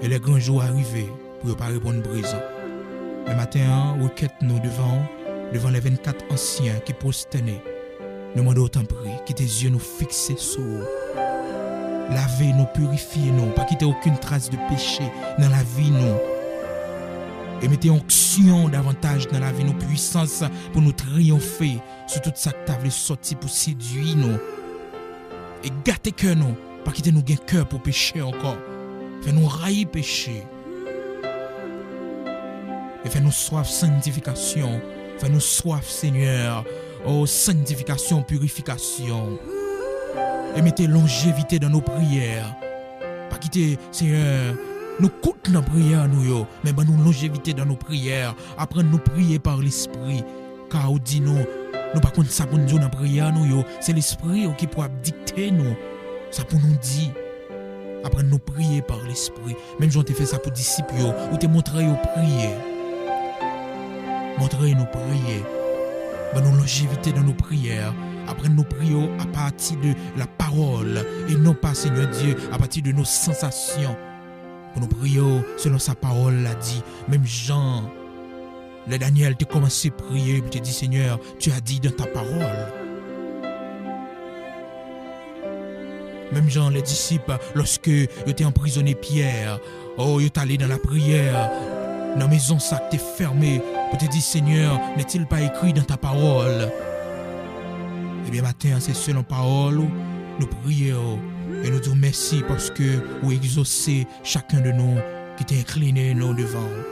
E lè gran jou a rive pou yo pa reponn prezan. Men maten an, rekèt nou devan w, devan les vennkat ansyen ki pwostène, Nou mande w tanpri, kite zye nou fikse sou ou. Lave nou, pirifye nou, pa kite okenn tras de peche nan lavi nou. E mete onksyon davantaj nan lavi nou, pwisans pou nou triyonfe sou tout sa k ta vle sòti pou sedui nou. E gate kè nou, pa kite nou gen kè pou peche ankò. Fè nou rayi peche. E fè nou swaf sanntifikasyon. Fè nou swaf, Senyè, o sanntifikasyon, pirifikasyon. E mete lonjevite dans nos prières. Pa kite, Senyè, nou kout nan priyè nou yo, men ban nou lonjevite dans nos prières. Aprann nou priye pa Lespri. Ka ou di nou, nou pa konn sa pou n di w nan priyè nou yo. Se Lespri ou ki pou ap dikte nou sa pou nou di. Aprann nou priye pa Lespri. Menm jan w te fè sa pou disip yo, ou te montre yo priye. Montre nou priye. Ban nou lonjevite dans nos prières. Aprann nou priye w apati de la parole et non pas, Seigneur Dieu, à partir de nos sensations. Pou nou priye w selon sa pawòl la di. Menm jan lè Danyèl te kòmanse priye, li te di, Seigneur, tu as dit dans ta parole. Menm jan lè disip, lòske yo te anprizone Pyè, o, yo t ale nan lapriyè, nan mezon sa k te fèmen, pou te di, Seigneur, n'est-il pas écrit dans ta parole? Ebyen, maten an, se selon pawòl ou, nou priye w, e nou di w mèsi paske ou egzose chacun de nous ki te enkline nou devan w.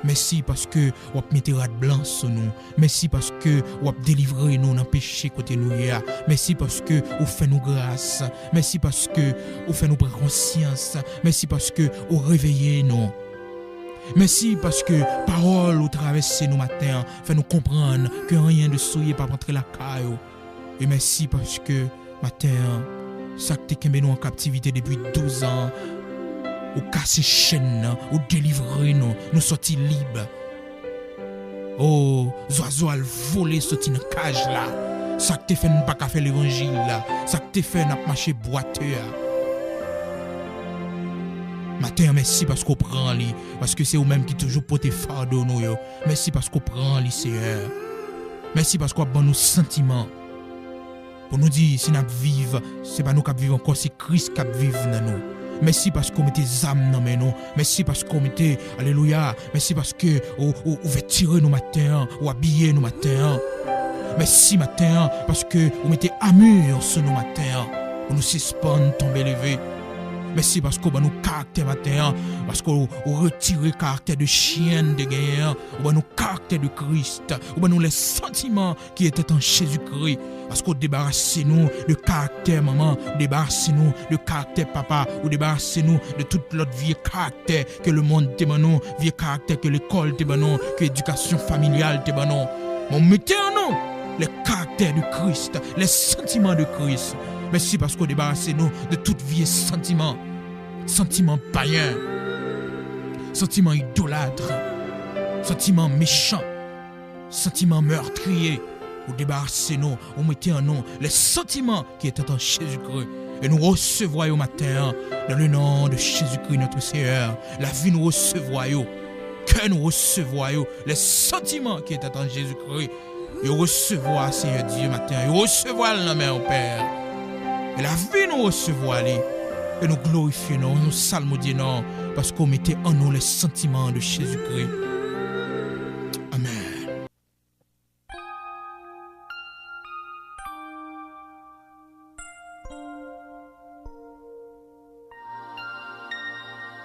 Mèsi paske w ap mete rad blan sou nou. Mèsi paske w ap delivre nou nan peche kote nou ye a. Mèsi paske ou fè nou gras. Mèsi paske ou fè nou pran konsyans. Mèsi paske ou reveye nou. Mèsi paske pawòl ou travèse nou maten an, fè nou konprann ke anyen de souye p ap antre lakay ou. E mèsi paske maten an, sa k te kenbe nou an kaptivite depi douz an, ou kase chèn nan, ou delivre nou, nou sòti lib. O, zwazo al vole soti nan kaj la. Sa k te fè n pa ka fè levanjil la. Sa k te fè n ap mache bwate a. Maten an, mèsi paske w pran li, paske se ou menm ki toujou pote fado nou yo. Mèsi paske w pran li, Seyè. Mèsi paske w ap ban nou santiman pou nou di, si n ap viv, se pa nou k ap viv ankò, se Kris k ap viv nan nou. Mèsi paske w mete zam nan men nou. Mèsi paske w mete, alelouya, mèsi paske w, w, w ouvètire nou maten an, w abiye nou maten an. Mèsi maten an, paske w mete amir sou nou maten an, pou nou sispann tonbe leve. Mèsi paske w ban nou karaktè maten an, paske w, w retire karaktè de chyen n te genyen an, ou ban nou karaktè de Kris, ou ban nou les sentiments qui étaient en Jésus-Christ. Paske w debarase nou de karaktè manman, debarase nou de karaktè papa, ou debarase nou de tout lòt vye karaktè ke lemonn te ban nou, vye karaktè ke lekòl te ban nou, ke edikasyon familyal te ban nou. Men w mete an nou les caractères de Christ, les sentiments de Christ. Mèsi paske w debarase nou de tout vye santiman. Santiman payen, santiman idolat, santiman mechan, santiman meurtrier. Ou debarase nou, ou mete an nou les sentiments qui étaient en Jésus-Christ. E nou resevwa yo maten an, dans le nom de Jésus-Christ notre Seigneur. Lavi nou resevwa yo, kè nou resevwa yo, les sentiments qui étaient en Jésus-Christ. Yo resevwa Seyè Dye maten an. Yo resevwa l nan men w, Pè. E lavi nou resevwa li. E nou glorifye non w, nou salmodye non w, paske w mete an nou les sentiments de Jésus-Christ. Amèn.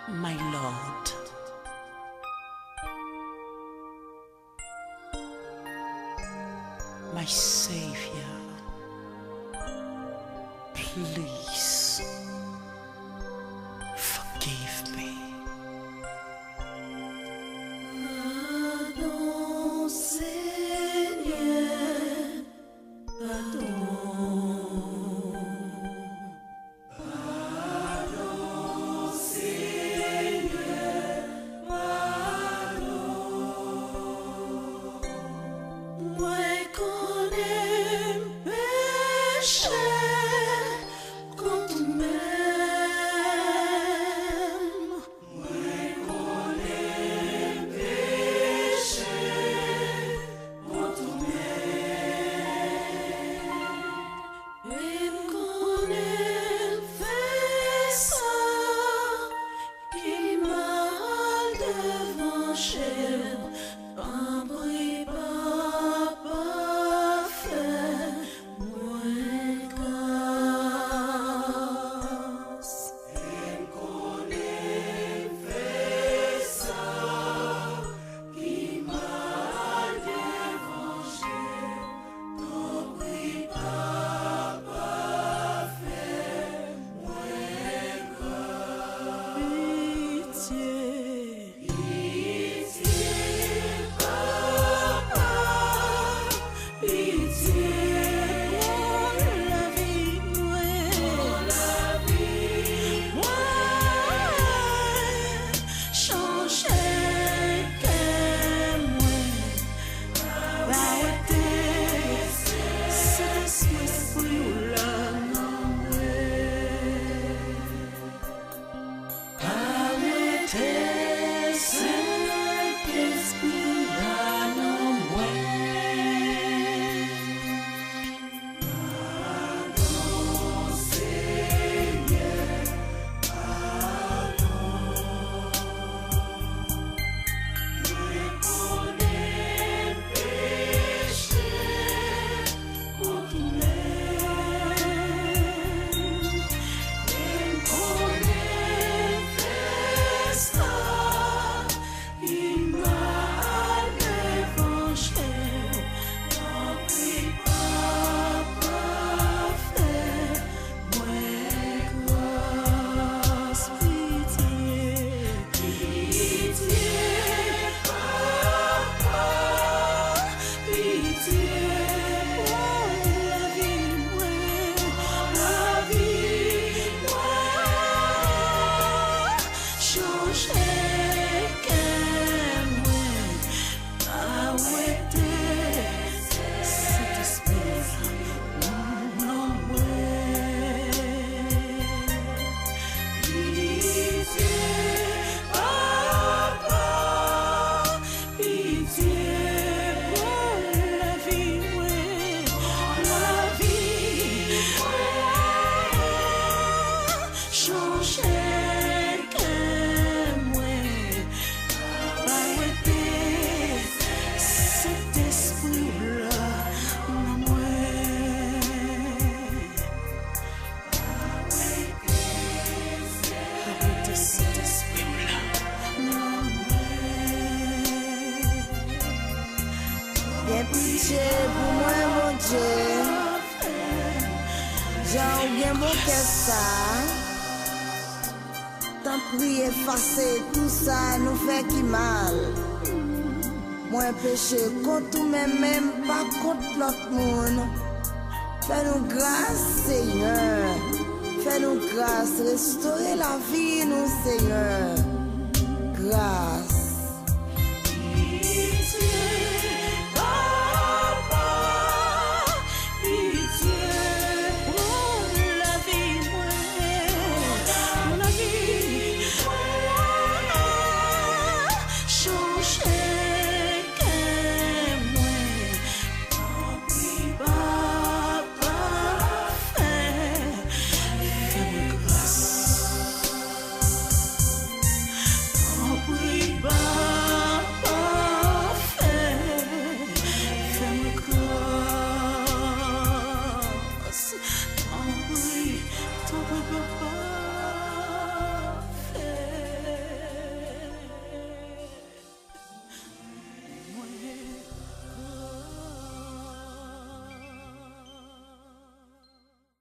My Lord, my Savior, please forgive me. Pardon, Seigneur, pardon. Padon, Senyè, padon. Mwen konnen m peche kont Ou gen bon kè sa. Tanpri efase tou sa nou fè ki mal. Mwen peche kont ou menm, menm pa kont lòt moun. Fè nou gras, Senyè. Fè nou gras, restore lavi nou, Senyè. Gras.